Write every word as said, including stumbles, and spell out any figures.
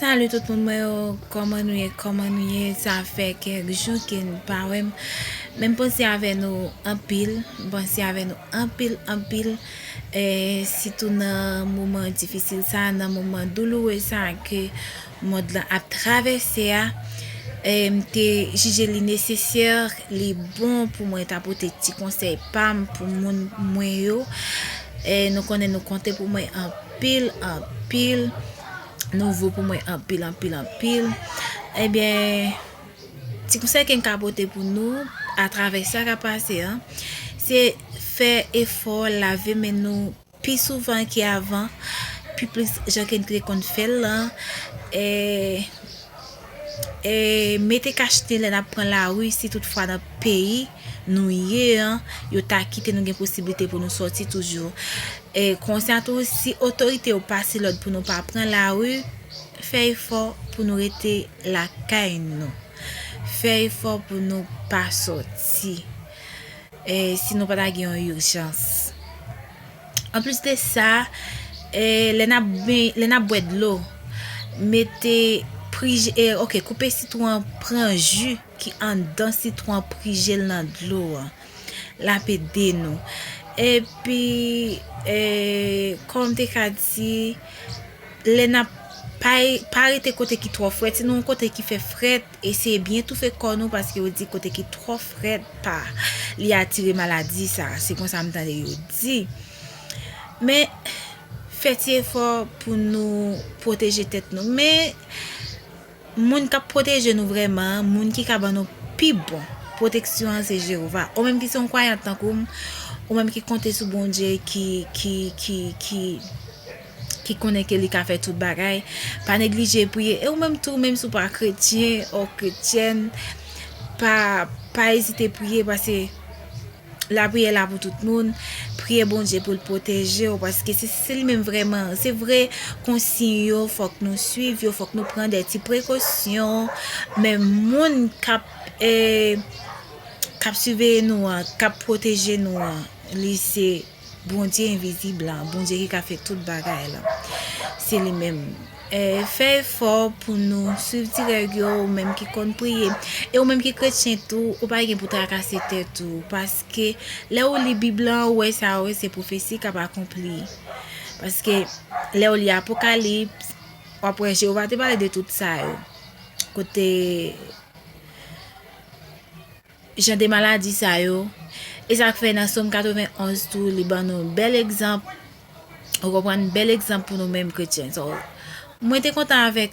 Salut tout moun mwen yo, kòman nou ye, kòman nou ye? Sa fè kèk jou ke n pa wè m. Men m panse avè nou anpil, m panse avè nou anpil, anpil. E, sitou nan moman difisil sa, nan moman douloure sa ke mond lan ap travèse a. E, m te jije li nesesè, li bon pou mwen ta pote ti konsèy pa m pou moun mwen yo. E, nou konnen nou konte pou mwen anpil, anpil. Nou vo pou mwen anpil, anpil, anpil. Ebyen, ti konsèy ke m ka pote pou nou, atravè sa k ap pase an, se fè efò lave men nou pi souvan ke avan, pi plis jan ke n te konn fè l lan. E, e mete kachnen lè n ap pran lari, si toutfwa nan peyi nou ye an, yo ta kite nou gen posiblite pou nou sòti toujou. E konsa tou, si otorite yo pase lòd pou nou pa pran lari, fè efò pou nou rete lakay nou. Fè efò pou nou pa sòti. E, si nou pa ta gen yon ijans. Anplis de sa, e, lè n ap ben-, lè n ap bwè dlo, mete prije, e, ok, koupe sitwon an, pran ji ki anndan sitwon an, prije l nan dlo an. L ap ede nou. Epi, e, kòm m te ka di, lè n ap pa, pa rete kote ki twò frèt, si nou yon kote ki fè frèt, eseye byen toufe kò nou, paske yo di kote ki twò frèt pa, li atire maladi sa. Se konsa m tande yo di. Men, fè ti efò pou nou pwoteje tèt nou. Men, moun k ap pwoteje nou vrèman, moun ki ka ban nou pi bon pwoteksyon an, se Jewova. Ou menm ki se yon kwayan tankou m, ou menm ki konte sou Bondye, ki, ki, ki, ki, ki konnen ke li ka fè tout bagay, pa neglije priye. E ou menm tou, menm si w pa kretyen ou kretyèn, pa, pa ezite priye, paske lapriyè la pou tout moun. Priye Bondye pou l pwoteje w, paske se, se li menm vrèman. Se vre, konsiy yo, fòk nou swiv yo, fòk nou pran de ti prekosyon. Men moun k ap, e, k ap siveye nou an, k ap pwoteje nou an, li se Bondye envizib la, Bondye ki ka fè tout bagay la. Se li menm. E, fè efò pou nou swiv ti règ yo, ou menm ki konn priye. E ou menm ki kretyen tou, ou pa gen pou trakase tèt ou. Paske lè ou li Bib lan, ou wè sa, ou wè se pwofesi k ap akonpli. Paske lè ou li Apokalips, w ap wè Jewova te pale de tout sa yo. Kote jan de maladi sa yo. E sa k fè nan Sòm katrevenn onz tou, li ban nou bèl egzanp. Ou konprann, bèl egzanp pou nou menm kretyen. So, mwen te kontan avèk